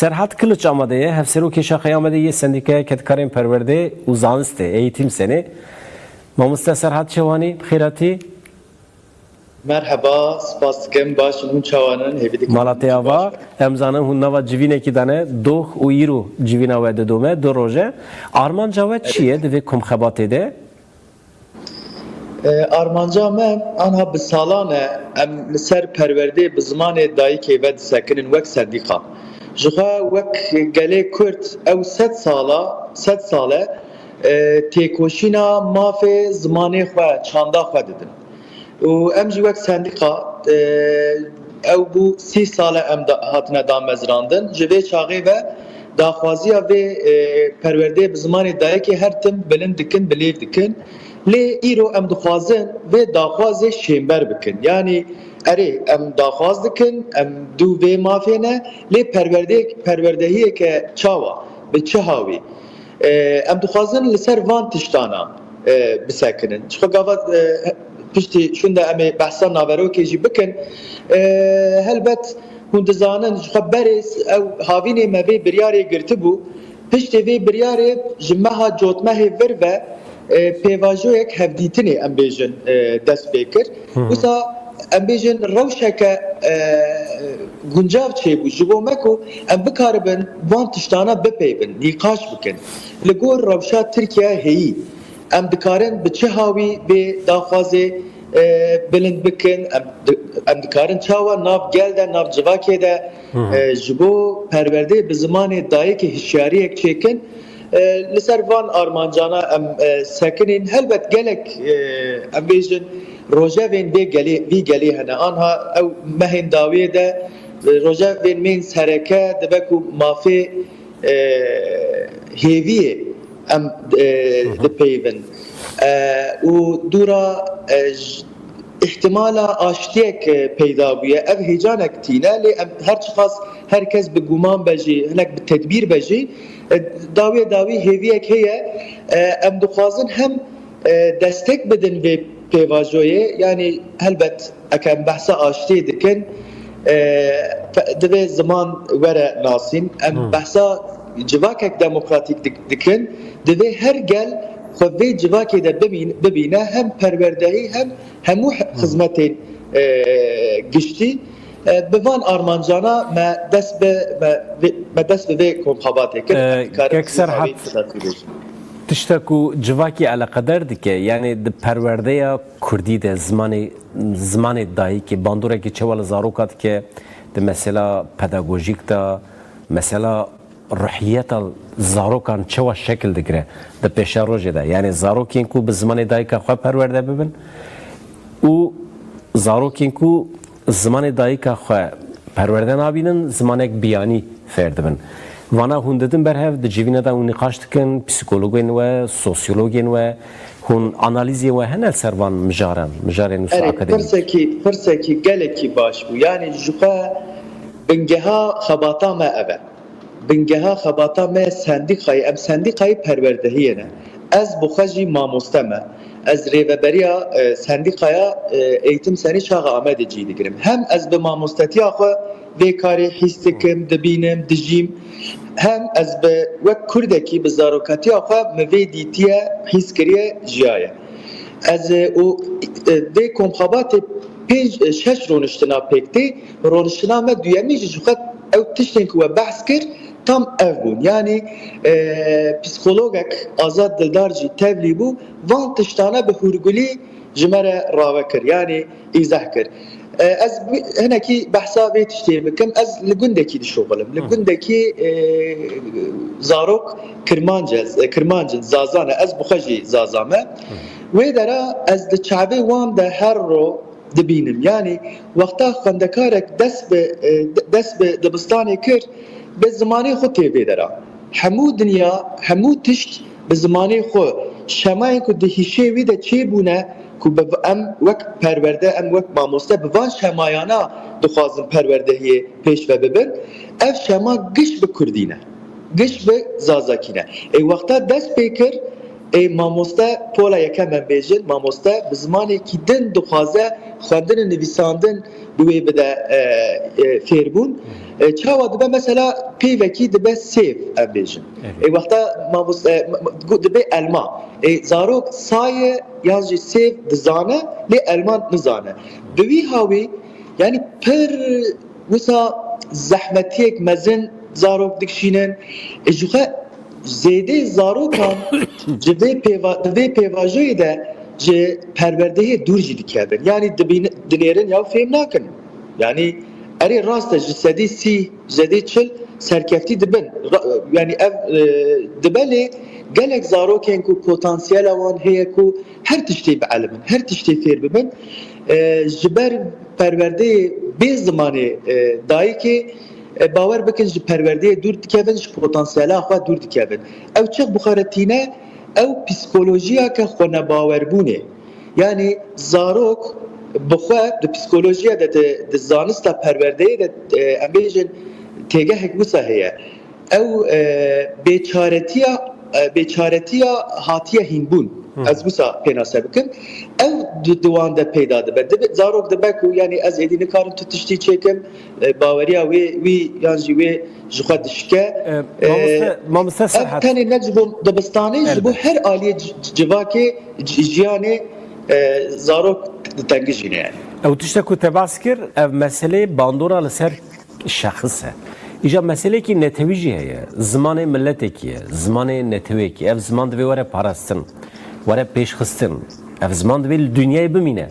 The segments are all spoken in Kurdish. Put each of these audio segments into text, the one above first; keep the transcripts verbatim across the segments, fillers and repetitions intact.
Serhat Kiliç amade ye, hevserokê Şaxeyê Amedê yê Sendîkaya Kedkarên Perwerdê û Zanistê, Eğitim Senê. Mamoste Serhat, çewanî, bi xêr hatî? Merheba, spas dikim, baş in, hûn çawan in? Hêvî dikim Mala te hûn ava, baş in. Em zanin hûn nava civînekî dane, doh û îro civîna we didome, du roj e. Armanca we çi ye Evet. di vê komxebatê de? E, armanca me anha bi salan e, em li ser perwerdê bi zimanê dayikê ve disekinin wek sendîqa. Ji xwe wek gelê Kurd ew sed sala, sed sal e, e, têkoşîna mafê zimanê xwe, çanda xwe didin. Û em jî wek sendîqa, e, ew bû sî sal e em da, hatine damezrandin. Ji vê çaxê ve daxwaziya vê, e, perwerdeyê bi zimanê dayikê her tim bilind dikin, bilêv dikin. Lê îro em dixwazin vê daxwazê şênber bikin. Yanî erê, em daxwaz dikin, em dû vê mafê ne, lê perwerdeyek, perwerdehiyeke çawa, bi çi hawî? E, em dixwazin li ser van tiştana, e, bisekinin. Ji xwe gava, e, piştî şûnde em ê behsa naverokê jî bikin. E, helbet hûn dizanin, ji xwe berê s-, ew havînê me vê biryarê girtibû. Piştê vê biryarê ji meha cotmehê vir ve, e, pêvajoyek hevdîtinê, em bêjin, e, dest pê kir. Hı hı. Wisa em bêjin rewşeke, e, guncav çêbû ji bo me ku em bikaribin van tiştana bipeyvin, nîqaş bikin. Li gor rewşa Tirkiye heyî, em dikarin bi çi hawî vê daxwazê, e, bilind bikin? Em di-, em dikarin çawa nav gel de, nav civakê de, Hı hı. e, ji bo perwerdeyê bi zimanê dayikê hişyariyek çêkin? E, li ser van armancana em, e, sekinîn. Helbet gelek, e, em bêjin rojevên vê gelê, vî gelê hene. Anha ew mehên dawiyê de, e, rojevên mêrên sereke dibe ku mafê, e, hêviyê em, e, Hı hı. dipeyvin. E, û dûra, e, j-, îhtimala aştiyek, e, peyda bûye. Ev hêcanek tîne, lê em her çiqas her kes bi guman be jî, hinek bi tedbîr be jî, e, dawê dawî hêviyek heye. E, em dixwazin hem, e, destek bidin vê pêvajoyê, yanî helbet eke em behsa aştiyê dikin, e, fe-, divê ziman were nasîn. Em Hmm. behsa civakek demokratîk dik-, dikin, divê her gel xwe vê civakê de bimîn-, bibîne, hem perwerdehî hem hemû he-, Hmm. xizmetên, e, giştî. E, bi van armancana me dest bi, me vê, me dest bi vê komxebatê kir. E, Em dikarin Kek Serhat, tişta ku civakî eleqeder dike, yanî di perwerdeya kurdî de zimanê, zimanê dayikê bandorekî çawa li zaroka dike, di mesela pedagojîk de, mesela ruhiyeta zarokan çawa şekil digire di pêşerojê de? Yanî zarokên ku bi zimanê dayika xwe perwerde bibin û zarokên ku zimanê dayika xwe perwerde nabînin, zimanek biyanî fêr dibin. Vana hûn didin ber hev, di civîna de hûn nîqaş dikin, psîkologên we, sosyologên we, hûn analîzên we hene li ser van mijaran, mijarên wisa Erê, akademîk? Pirsekî, pirsekî gelekî baş bû. Yanî ji xwe bingeha xebata me ev e. Bingeha xebata me sendîkayê, em sendîkayê perwerdehiyê ne. Ez bi xwe jî mamoste me. Ez rêveberiya, e, sendîkaya, e, Eğitim Senî Çaxa Amedê cî digirim. Hem ez bi mamostetiya xwe vê karê hîs dikim, dibînim, dijîm, hem ez bi wek kurdekî bi zarokatiya xwe min vê dîtiye hîs kiriye, jiyaye. Ez, e, û, e, vê komxebatê pênc, e, şeş roniştina pêk tê. Roniştina me duyemîn jî ji xwe ew tiştên ku we behs kir, tam ev bûn. Yanî, e, psîkologek Azad Dildar jî tevlî bû, van tiştane bi hûrgulî ji me re rave kir, yanî îzeh kir. E, ez bi-, hinekî behsa vê tiştê bikim, ez li gundekî dişuxilim. Li Hı. gundekî, e, zarok Kirmanc e, Kirmanc in, Zazan e, ez bi xwe jî Zaza me. Hı. Wê dera ez di çavê wan de her ro dibînim. Yanî wexta xwendekarek dest bi, e, dest bi dibistanê kir, bi zimanê xwe tê vê dera. Hemû dinya, hemû tişt bi zimanê xwe. Şemayên ku di hişê wî de çêbûne, ku bi, em wek perwerde, em wek mamoste bi van şemayana dixwazin perwerdehiyê pêş ve bibin, ev şema giş bi kurdî ne. Giş bi zazakî ne. Ê wexta dest pê kir, Ê mamoste pola yekem em bêjin, mamoste bi zimanekî din dixwaze xwendin û nivîsandin bi wê bide, e, e, fêrbûn. E, çawa dibe mesela peyvekî dibe sêv em bêjin. Ê wexta mamoste, e, m- m- gu- dibe elma. Ê zarok saye yan jî sêv dizane, lê elma nizane. Bi wî hawî, yanî pir wisa zehmetiyek mezin zarok dikişînin. E, ji xwe zêdê zarokan ji vê pêva, di vê pêvajoyê de ji perwerdeyê dûr jî dikevin. Yanî dibîn-, dinêrin ya fêm nakin. Yanî erê rast e, ji sedî sî, ji sedî çil serkeftî dibin. Ra- yanî ev, e, dibe lê gelek zarokên ku potansiyela wan heye ku her tiştê bielimin, her tiştê fêr bibin, e, ji ber perwerdeyê bê zimanê, e, dayikê, e, bawer bikin ji perwerdeyê dûr dikevin, ji potansiyela xwe dûr dikevin. Ew çiq bi xwe re tîne, ew psîkolojiyeke xwenebawerbûnê. Yanî zarok bi xwe di psîkolojiya de, di, di zanista perwerdeyê de, e, em bêjin têgehek wisa heye. Ew, e, bêçaretiya, e, bêçaretiya hatiye hînbûn. Hı. Ez wisa pênase bikim. Ew di, di wan de peyda dibe. Dibe, zarok dibe ku, yanî ez êdî nikarim tu tiştî çêkim, e, baweriya wê, wî yan jî wê ji xwe dişike. E, E, mamoste, mamoste ev Serhat. Tenê ne ji bo dibistanê, ji bo Elbet. Her aliyê c- c- civakê, c- jiyanê, e, zarok ditengijîne yani. Ew tiştek ku te bas kir, ev meseleyê bandora li ser şexis e. Îja meseleyekî netewî jî heye. Zimanê miletekî ye, zimanê netewekî. Ev ziman divê were parastin, were pêşxistin. Ev ziman divê li dinyayê bimîne.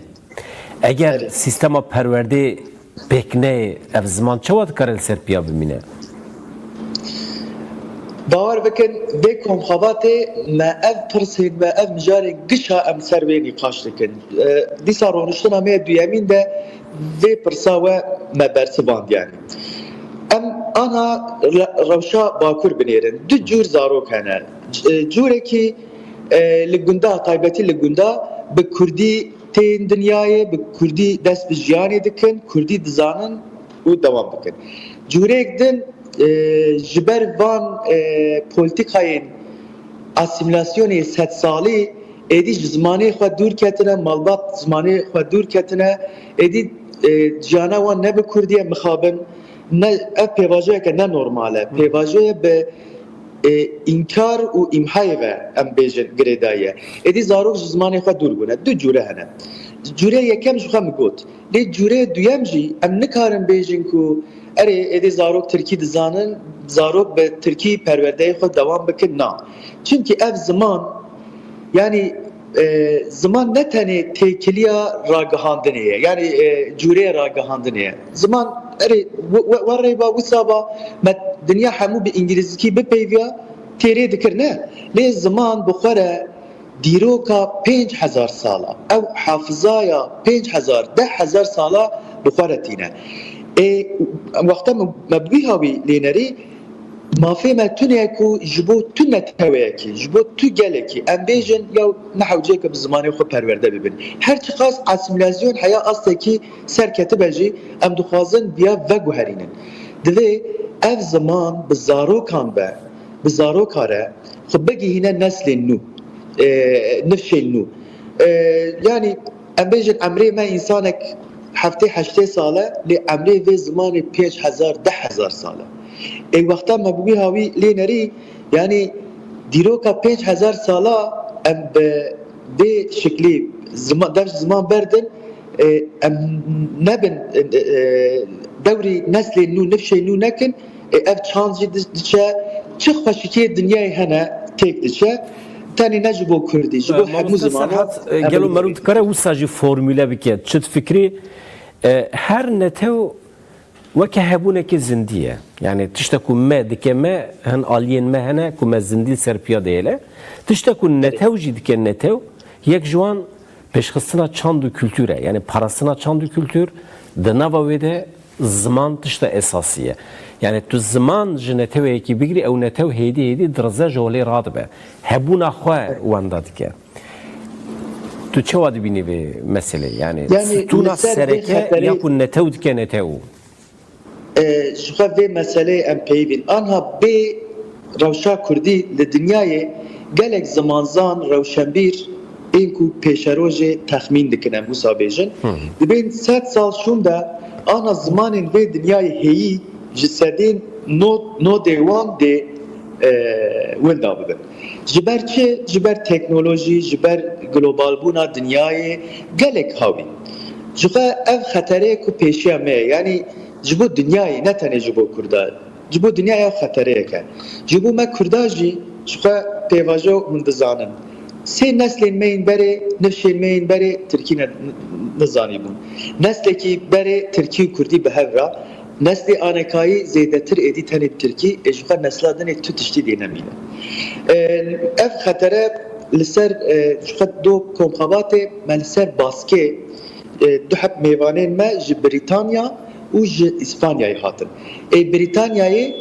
Eger Evet. sîstema perwerdê pêk neyê, ev ziman çawa dikare li ser piya bimîne? Bawer bikin, vê komxebatê me ev pirsên me, ev mijarên gişa em ser wê nîqaş dikin. E, dîsa roniştina me ya duyemîn de vê pirsa we me bersivand yani. Em ana re- rewşa Bakur binêrin. Du cûr zarok hene. C- e, cûrekî, e, li gunda, taybetî li gunda bi kurdî tên dinyayê, bi kurdî dest bi jiyanê dikin, kurdî dizanin û dewam bikin. Cûrêk din, e, ji ber van, e, polîtîkayên asîmîlasyonê sedsalî êdî ji zimanê xwe dûr ketine, malbat zimanê xwe dûr ketine, êdî, e, jiyana wan ne bi kurdî ye, mixabin, ne, ev pêvajoyeke ne normal e. Pêvajoye bi, e, înkar û îmhayê ve em bêjin girêdayî ye. Êdî zarok ji zimanê xwe dûr bûne. Du cûre hene. Cûrê yekem ji xwe min got. Lê cûrê duyem jî em nikarin bêjin ku erê êdî zarok tirkî dizanin, zarok bi tirkî perwerdeyê xwe dewam bikin. Na. Çimkî ev ziman, yanî, e, ziman ne tenê têkiliya ragihandinê ye, yanî, e, cûrê ragihandinê ye. Ziman erê we, we, we rê ba wisa ba me dinya hemû bi îngilîzkî bipeyviya têrê dikir ne. Lê ziman bi xwe re dîroka pênc hezar sala, ew hafizaya pênc hezar, deh hezar sala bi xwe re tîne. Ê, wexta me, me bi wî hawî lênerî, mafê me tune ye ku ji bo tu neteweyekî, ji bo tu gelekî, em bêjin ya ne hewceyeke bi zimanê xwe perwerde bibin. Her çiqas asîmîlasyon heya astekî ser ketibe jî, em dixwazin viya veguherînin. Divê ev ziman bi zarokan be, bi zaroka re xwe bigihîne neslên nû, e, nifşên nû. E, yanî em bêjin emrê me însanek heftê heştê sal e, lê emrê vê zimanê pênc hezar, deh hezar sal e. Ê wexta me bi wî hawî lê nerî, yanî dîroka pênc hezar sala em bi vê şiklî zima-, dev ji ziman berdin, e, em nebin, e, e, dewrî neslên nû, nifşên nû nekin, e, ev çand jî di- diçe, çi xweşikiyê dinyayê hene têk diçe, tenê ne ji bo kurdî, ji bo hemû Mamoste zimanan Serhat, e, em gelo ê meriv dikare wisa jî formule bike? Çi difikirî, e, her netew weke hebûnekê zindî ye. Yani tişte ku me dike me, hin aliyên me hene ku me zindî li ser piya dihêle. Tişte ku netew jî dike netew, yek ji wan pêşxistina çand û kultur e. Yani parastina çand û kultur, di nava wê de ziman tişta esasî ye. Yani tu ziman ji neteweyekî bigirî, ew netew hêdî hêdî dirize ji holê radibe. Hebûna xwe wenda dike. Tu çawa dibînî vê meselê? Yani Yani stûna li ser vê sereke xeterê ya ku netew dike netew? E, ji xwe vê meseleyê em peyivîn. Anha bê rewşa kurdî li dinyayê Gelek zimanzan, rewşenbîr ên ku pêşerojê texmîn dikin, em wisa bêjin, dibên sed sal şûnde ana zimanên vê dinyayê hêyî ji sedên no-, nodê wan dê, e, winda bibin. Ji ber çi? Ji ber teknolojî, ji ber globalbûna dinyayê gelek hawî. Ji xwe ev xetereyê ku pêşiya me ye, yanî ji bo dinyayê, ne tenê ji bo Kurda. Ji bo dinyaya xetereyek e. Ji bo me Kurda jî, ji xwe pêvajo hûn dizanin. Sê neslên me yên berê, nifşên me yên berê Tirkî ne-, nizanîbûn. Neslekî berê Tirkî û Kurdî bi hev ra, neslê anekayî zêdetir êdî tenê bi Tirkî, ê ji xwe nesla dinê tu tiştî dê nemîne. E, ev xetere li ser, e, ji xwe do komxebatê me li ser baskê, e, du heb mêvanên me ji Brîtanya û ji Îspanyayê hatin. Ê Brîtanyayê,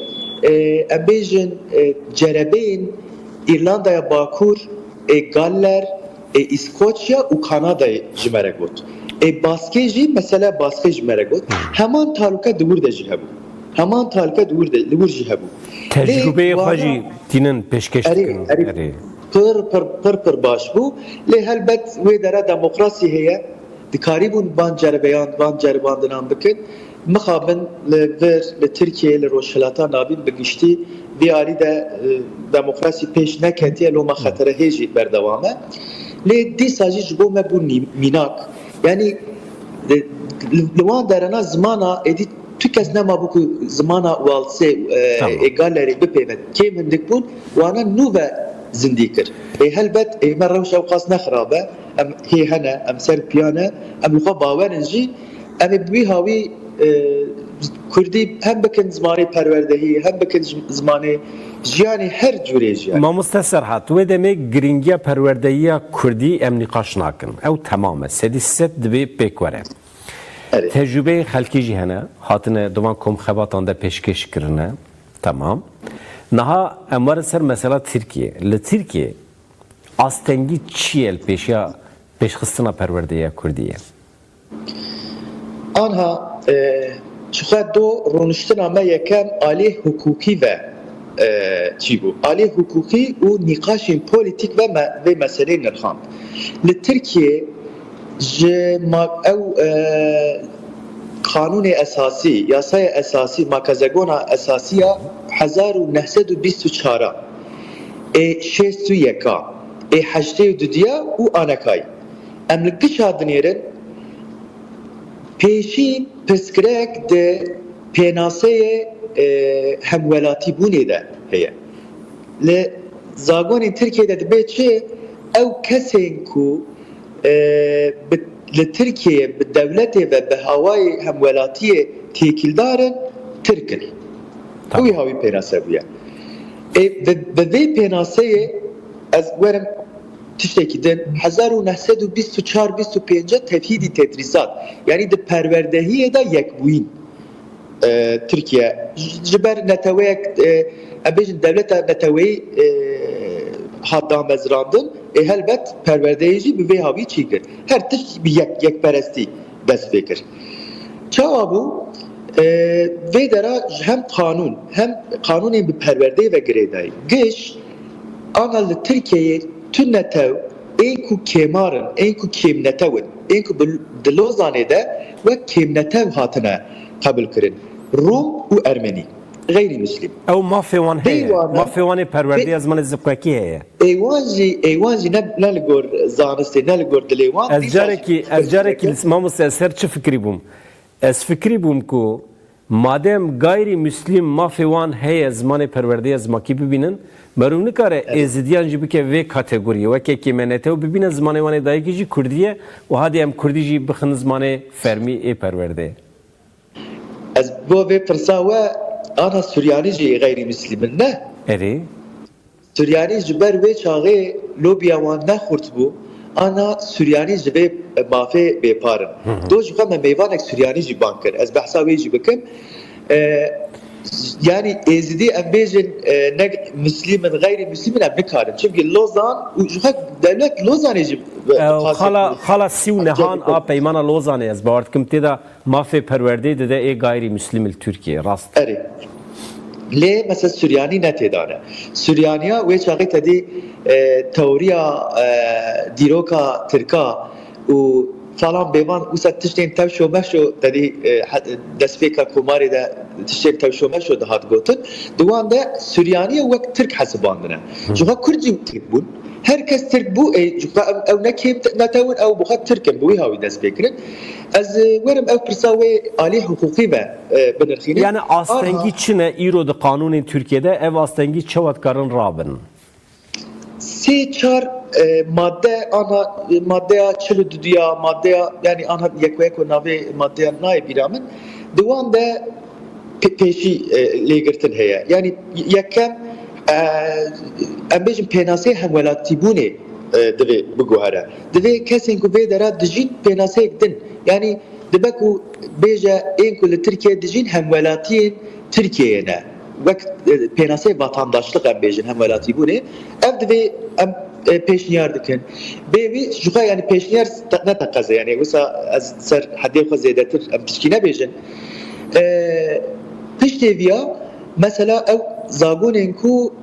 e, em bêjin, e, cerebeyên Îrlandaya Bakur, ê Galler, ê Îskoçya û Kanadayê ji me re got. Ê baskê jî, mesela baskê ji me re got. Heman talûke di wir de jî hebû. Heman talûke di wir de, li wir jî hebû. Lê Tecrûbeyê xwe wana jî tînin pêşkêş Erê, dikin. Erê. Erê. Pir, pir, pir, pir baş bû. Lê helbet wê dera demokrasî heye. Dikarîbûn van cerebeyan, van ceribandinan bikin. Mixabin li vir, li Tirkiyeyê, li Rojhilata Navîn bi giştî vê alî de, e, demokrasî pêş neketiye, loma xetere hê jî berdewam e. Lê dîsa jî ji bo me bû nî-, mînak. Yanî, e, li, li wan derena zimana êdî tu kes nemabû ku zimana Walsê, e, Tamam. ê Galerê bipeyve. Kêm hindik bûn, wana nû ve zindî kir. Ê helbet, ê me rewş ew qas ne xirab e. Em hê hene, em ser piya ne, em li xwe bawer in jî. Em ê bi wî hawî, e, Kurdî hem bikin zimanê perwerdehî, hem bikin ji-, zimanê jiyanê, her cûrê jiyanê. Mamoste Serhat, wê demê giringiya perwerdeyiya Kurdî em nîqaş nakin. Ew temam e. Sedî sed divê pêk were. Erê. Tecrûbeyên xelkê jî hene, hatine di van komxebatan de pêşkêş kirine. Temam. Niha em werin ser mesela Tirkiye. Li Tirkiye astengî çi ye li pêşiya pêşxistina perwerdeya Kurdî ye? Anha, e, çiqe do rûniştina me yekem alê hukukî ve, e, çî bû. Alê hukukî û nîqaşên polîtîk ve me, vê meseleyê nirxand. Li Tirkiye ji ma-, ew, e, qanûnê esasî, yasaya esasî, makezegona esasî ya hezar û neh sed û bîst û çar a, ê şêst û yek a, ê heştê û dudiya û anekayî. Em li gişa dinêrin, pêşî pirsgirêk di pênaseyê, e, hemwelatîbûnê de heye. Li zagonên Tirkiyê de dibe çi? Ew kesên ku, e, bi, li Tirkiyeyê bi dewletê ve bi hawayê hemwelatiyê têkildar in, Tirk in. Tamam. Wî hawî pênase bûye. Ê, bi, bi vê pênaseyê ez werim tiştekî din, hezar û neh sed û bîst û çar bîst û pênc tevhîdî tedrîsat, yanî di perwerdehiyê de yekbûyîn, e, Tirkiye ji, ji ber neteweyek, e, em bêjin dewleta neteweyî, e, hat damezrandin, ê helbet perwerdeyê jî bi vê hawî çî kir. Her tişt bi yek, yekperestî dest pê kir. Çawa bû? E, vê dera ji hem qanûn, hem qanûnên bi perwerdeyê ve girêdayî. Giş, ana li Tirkiyeyê tu netew, ên ku kêmar in, ên ku kêmnetew in, ên ku bi, di Lozanê de wek kêmnetew hatine qebûlkirin. Rom û Ermenî, xeyrî Muslîm. Ew mafê wan Bê heye. wana Mafê wan ê perwerdê bê- ez zimanê zibkekî heye. Ê wan jî, ê wan jî ne, ne li gor zanistê, ne li gor dilê wan, Ez dîsa jî carekî, ez carekî li mamoste ez ser çi fikirî bûm? Ez fikirî bûm ku madem gayrî muslîm mafê wan heye zimanê perwerdeyê zibkî bibînin, meriv nikare Erê. êzidiyan jî bike vê kategoriyê. Weke kêmenetew bibîne zimanê wan ê dayikê jî kurdî ye û hadê em kurdî jî bixin zimanê fermî ê perwerdeyê. Ez bo vê pirsa we, ana Suryanî jî xeyrî muslîm in, ne? Erê. Suryanî ji ber wê çaxê lobiya wan ne xurt bû, ana Suryanî ji vê mafê bêpar in. Hı hı. Do ji xwe me mêvanek Suryanî jî bang kir. Ez behsa wê jî bikim. E, yanî Êzidî em bêjin, e, ne Muslîm in, xeyrî Muslîm in, em nikarin. Çimkî Lozan û ji xwe dewlet Lozanê jî, e, Ew xasê xala, xala sî û nehan a peymana Lozanê ez bawer dikim tê de mafê perwerdeyê dide ê gayrî Muslîm li Tirkiyeyê, rast. Erê. Lê mesela Suryanî ne têdane. Suryaniya wê çaxê te dî e, teoriya e, dîroka Tirka û falan bêvan wisa tiştên tewşo meşo te dî e, he- destpêka komarê de tiştên tewşo meşo dihat gotin. Di wan de Suryaniye wek Tirk hesibandine. Ji xwe Kurd jî Tirk bûn. Her kes Tirk bû, ê, ji xwe ew, ew ne kêm te- ne tewin, ew bi xwe Tirk in, bi wî hawî dest pê kirin. Ez e, werim ev pirsa wê alî hiqûqî ve e, binirxînim. Yani astengî çi ne îro di qanûnên Tirkiyê de, ev astengî çawa dikarin rabin? Sê çar e, madde, ana e, maddeya çil û duduya, maddeya, yani ana yeko yeko navê maddeya nayê bîra min. Di wan de pe- pêşî e, lêgirtin heye. Yani yekem e, em bêjin pênasê hemwelatîbûnê e, divê biguhere. Divê kesên ku vê dera dijîn pênaseyek din. Yani dibe ku bêje ên ku li Tirkiye dijîn hemwelatiyên Tirkiyeyê ne. Wek e, pênaseyê vatandaşlik em bêjin hemwelatîbûnê. Ev divê em e, pêşniyar dikin. Bê wî ji xwe yani pêşniyar te- ne teqez e. Yani wisa ez ser hedê xwe zêdetir em piçkî nebêjin. E, piştê viya mesela ew zagonên ku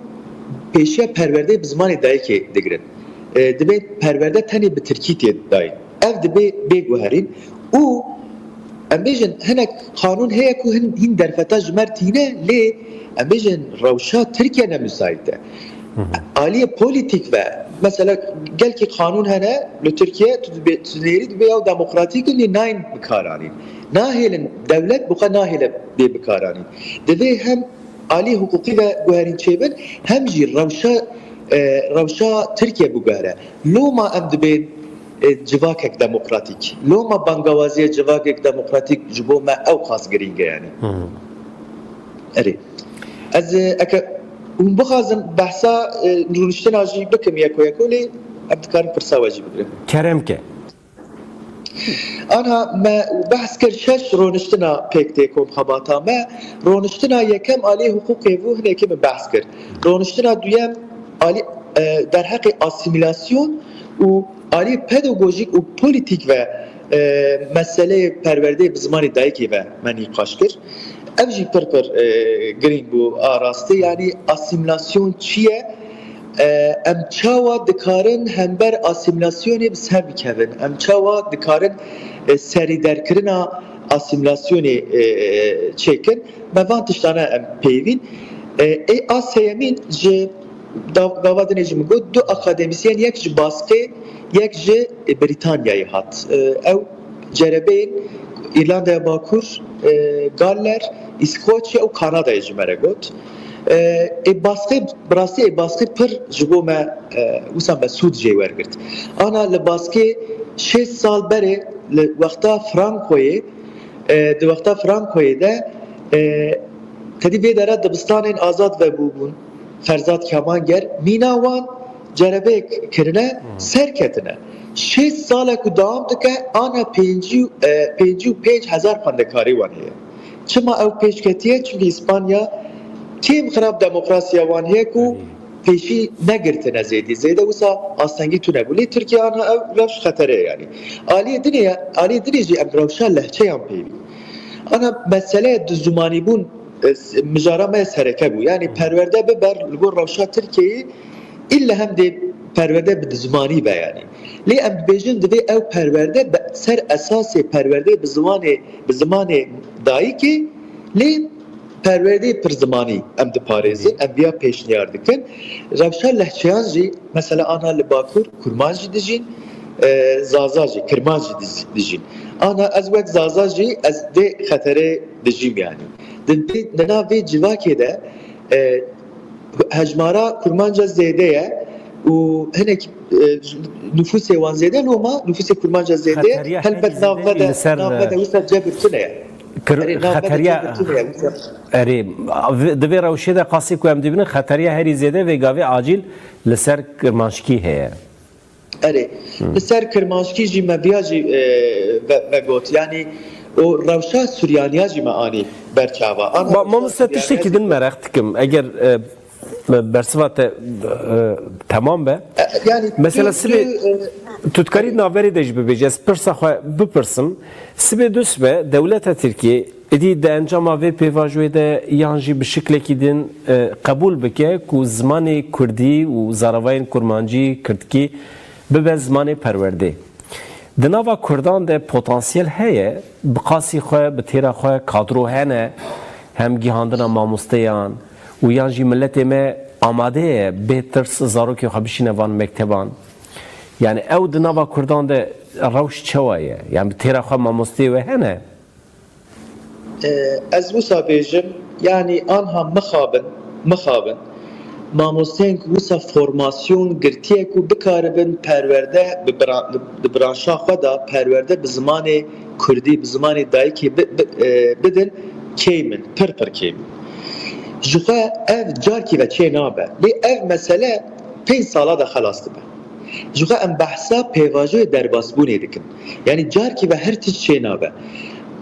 pêşiya perwerdeyê bi zimanê dayikê digirin. E, dibê perwerde tenê bi tirkî tê dayîn. Ev dibê bê guherîn û em bêjin hinek qanûn heye ku hin, hîn derfeta ji me re tîne lê em bêjin rewşa Tirkiye ne müsait e. Aliyê polîtîk ve mesela gelkî qanûn hene li Tirkiye tu dibê, tu dinêrî dibê ew demokratîk in lê nayên bikaranîn. Nahêlin dewlet bi xwe nahêle bê bikaranîn. Divê hem alî hiqûqî ve guherîn çêbin, hem jî rewşa e, rewşa Tirkiye biguhere. Loma em dibên e, civakek demokratîk. Loma bangawaziya civakek demokratîk ji bo me ew qas girîng e yani. Erê. Ez e, eke hûn bixwazin behsa e, rûniştina jî bikim yeko yeko lê em dikarin pirsa we jî bigirin. Kerem ke. Anha me behs kir şeş roniştina pêk tê kom xebata me. Roniştina yekem alî hiqûqê bû, hinekî min behs kir. Roniştina duyem alî e, derheqê asîmîlasyon û alî pedagojîk û polîtîk ve e, meseleyê perwerdeyê bi zimanê dayikê ve me nîqaş kir. Ev jî pir pir e, girîng bû a rastî. Yanî asîmîlasyon çi ye? E, em çawa dikarin hember asîmîlasyonê bi ser bikevin? Em çawa dikarin e, serîderkirina asîmîlasyonê e, e, çêkin? Me van tiştane em peyvîn. E, ê a seyemîn ji dav- gava dinê jî min got, du akademîsyen, yek ji Baskê, yek ji e, Brîtanyayê hat. E, ew cerebeyên Îrlandaya Bakur, e, Galler, Îskoçya û Kanadayê ji me re got. E, ê Baskê, bi rastî ê Baskê pir ji bo me e, wisa me sûd jê wergirt. Ana li Baskê şêst sal berê li wexta Frankoyê, e, di wexta Frankoyê de e, tedî vê dera dibistanên azad vebûbûn. Ferzad Kemanger, mîna wan cerebeyek kirine, serketine. Şêst sale ku dewam dike, ana pêncî û, e, pêncî û pênc hezar xwendekarê wan heye. Çima ew pêş ketiye? Çimkî Îspanya kêm xirab demokrasiya wan heye ku pêşî negirtine zêdî. Zêde wisa astengî tune bû. Lê Tirkiye ana ev rewş xetere ye yanî. Aliyê dinê ye, aliyê dinê jî em rewşa lehçeyan peyvî. Ana meseleya duzimanîbûn e, mijara me sereke bû. Yanî perwerde biber li gor rewşa Tirkiyeyê îlle hem dê perwerde bi zimanî be yanî. Lê em dibêjin divê ew perwerde bi ser esasê perwerdeyê bi ziwanê, bi zimanê dayikê, lê perwerdeyê pirzimanî em diparêzin, em viya pêşniyar dikin. Rewşa lehçeyan jî, mesela ana li Bakur Kurmanc jî dijîn, e, Zaza jî, Kirmanc jî diz- dijîn. Ana ez wek Zaza jî ez dê xeterê dijîm yanî. Di vê, di nav vê civakê de e, hejmara Kurmanca zêde ye û hinek e, nufusê wan zêde, loma nufusê Kurmanca zêde ye. Xeteriya herî Helbet zêde nav me de, li ser, nav me de e, wisa cebir tune ye. Kir- Erê, nav me de xeteriya cebir tune ye, wisa. Erê, v- di vê rewşê de qasî ku em dibînin, xeteriya herî zêde vê gavê acîl li ser Kirmanckî heye. Erê, li ser Kirmanckî jî me viya jî e, ve- vegot. Yanî û rewşa Suryaniya jî me anî ber çava. Ana Ma- rewşa Mamoste, Suryaniya tiştekî jî din mereq dikim. Eger e, bersiva te e, temam be. E, yanî Mesela tu- sibê tu, e, tu dikarî erê. Navberê de jî bibêje. Ez pirsa xwe bipirsim. Sibê du sibe dewleta Tirkiyê Êdî di encama vê pêvajoyê de yan jî bi şiklekî din, e, qebûl bike ku zimanê kurdî û zaravayên kurmancî, kirdkî bibe zimanê perwerdê. Di nava kurdan de potansiyel heye, bi qasî xwe, bi têra xwe kadro hene, hem gihandina mamosteyan û yan jî miletê me amade ye bê tirs zarokê xwe bişîne van mekteban. Yani ew di nava kurdan de rewş çawa ye? Yani bi têra xwe mamosteyê we hene? Ez wisa bêjim, yanî anha mixabin, mixabin, mamosteyên ku wisa formasyon girtiye ku bikaribin perwerde bi bira-, di branşa xwe de perwerde bi zimanê kurdî, bi zimanê dayikê bi-, bi-, e, bidin, kêm in, pir pir kêm in. Ji xwe ev carkî ve çê nabe. Lê ev mesele pênc sala de xelas dibe. Ji xwe em behsa pêvajoyê derbasbûnê dikin. Yanî carkî ve her tişt çênabe.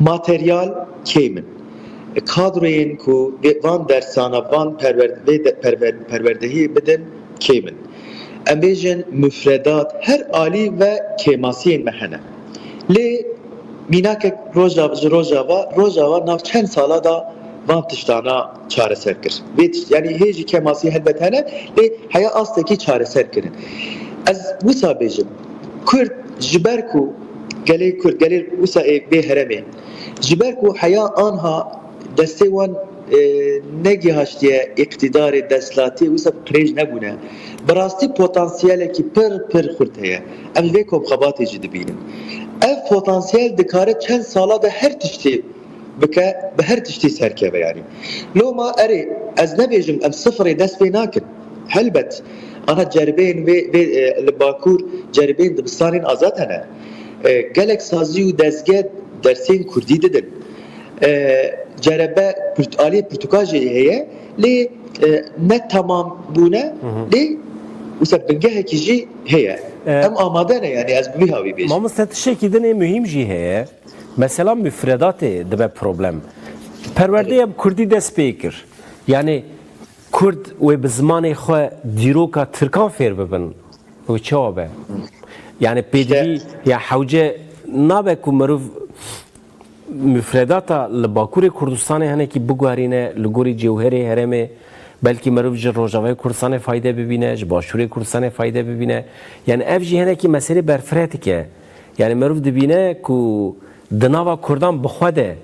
Materyal kêm in. Kadroyên ku vê, van dersana, van perwer-, vê de, perwer-, perwerdehiyê bidin kêm in. Em bêjin mufredat her alî ve kêmasiyên me hene. Lê mînakek Rojava, ji Rojava, Rojava nav çend sala da van tiştana çareser kir. Vê tişt, yanî hê jî kêmasî helbet hene, lê heya astekî çareser kirin. Ez wisa bêjim, Kurd ji ber ku gelê Kurd, gelê wisa ê vê heremê, ji ber ku heya anha destê wan, e, negihaştiye îqtîdarê, destlatê, wisa qirêj nebûne. Bi rastî potansiyelekî pir pir xurt heye. Em ji vê komxebatê jî dibînin. Ev potansiyel dikare çend sala de her tiştê bike, bi her tiştî serkeve yanî. Loma erê, ez nebêjim em sifirê dest pê nakin. Helbet, ana ceribeyên vê, vê, e, li Bakur ceribeyên dibistanên azad hene. E, gelek sazî û dezge dersên kurdî didin. E, cerebe pirt-, aliyê pirtûka jî heye, lê, e, ne tamam bûne, lê wisa bingehekî jî heye. E, Em amade ne, yanî ez bi vî hawî bêjim. Mamoste, tiştekî din ê muhîm jî heye. Mesela mufredatê dibe problem. Perwerdeya bi kurdî dest pê kir. Yani kurd wê bi zimanê xwe dîroka tirkan fêr bibin. Ew çawa be? Yani pêdivî, ya hewce nabe ku meriv mufredata li Bakurê Kurdistanê hinekî biguherîne, li gorî cewherê herêmê, belkî meriv ji Rojavayê Kurdistanê fayde bibîne, ji Başûrê Kurdistanê fayde bibîne. Yani ev jî hinekî meselê berfireh dike. Yani meriv dibîne ku di nava Kurdan bi xwe de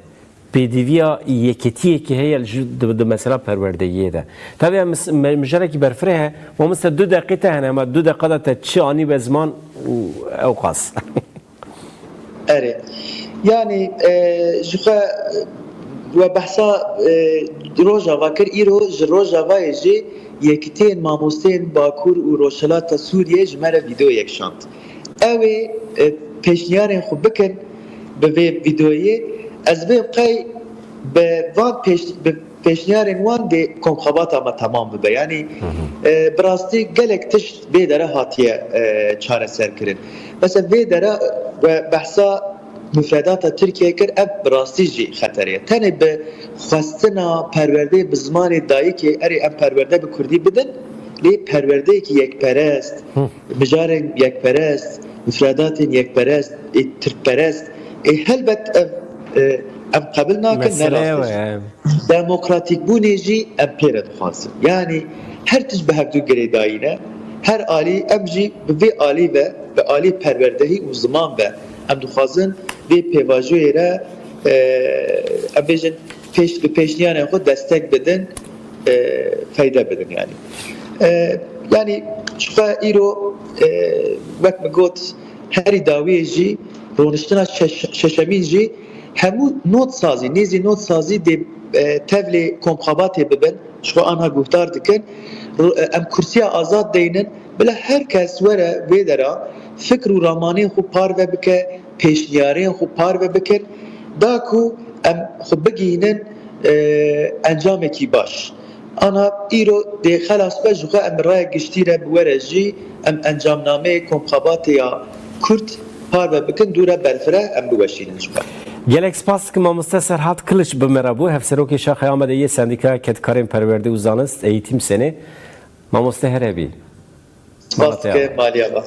pêdiviya yeketiyekê heye ji, di, di mesela perwerdeyiyê de. Tabii em mis-, me-, mijarekî berfireh e, mamoste du deqê te hene, ama du deqa de te çi anî be ziman û ewqas. Erê. Yanî, e, ji xwe, e, we behsa, e, Rojava kir, îro ji Rojavayê jî yekitiyên mamosteyên Bakur û Rojhilata Sûriyê ji me re vîdeoyek şand. Ew ê, e, pêşniyarên xwe bikin bi vê vîdeoyê. Ez vêm qey bi van pêş-, bi pêşniyarên wan dê komxebata me temam bibe. Yanî, e, bi rastî gelek tişt vê dere hatiye, e, çareser kirin. Mesela vê dere we behsa mufredata Tirkiye kir, ev bi rastî jî xeterê ye. Tenê bi xwestina perwerdeyê bi zimanê dayikê, erê em perwerde bi kurdî bidin, lê perwerdeyekî yekperest, mijarên yekperest, mufredatên yekperest, ê tirkperest, ê helbet ev, e, em qebil nakin, ne rast e. Demokratîkbûnê jî em pê re dixwazin. Yanî her tişt bi hevdû girêdayî ne, her alî em jî bi vê alî ve, bi alî perwerdehî û ziman ve em dixwazin vê pêvajoyê re, e, em bêjin pêş, bi pêşniyarên xwe destek bidin, e, feyde bidin yanî. E, yanî ji xwe îro, e, wek min got, herî dawiyê jî, roniştina şeş-, şeşemîn jî hemû notsazî, nêzî notsazî dê, e, tevlê komxebatê bibin, ji xwe anha guhdar dikin. Ru-, e, em kursiya azad deynin, bila her kes were vê dera fikr û ramanên xwe parve bike, pêşniyarên xwe parve bikin, da ku em xwe bigihînin, e, encamekî baş. Ana îro dê xelas be, ji xwe em raya giştî re bi were jî em encamnameyê komxebatê ya Kurd parve bikin, dû re berfireh em biweşînin ji xwe. Gelek spas dikim mamoste Serhat Kiliç bi me re bû, Hevserokê Şaxê Amedê yê Sendîkaya Kedkarên Perwerdê û Zanist, Eğitim Senê. Mamoste her hebî. Spas dikim, maliya be.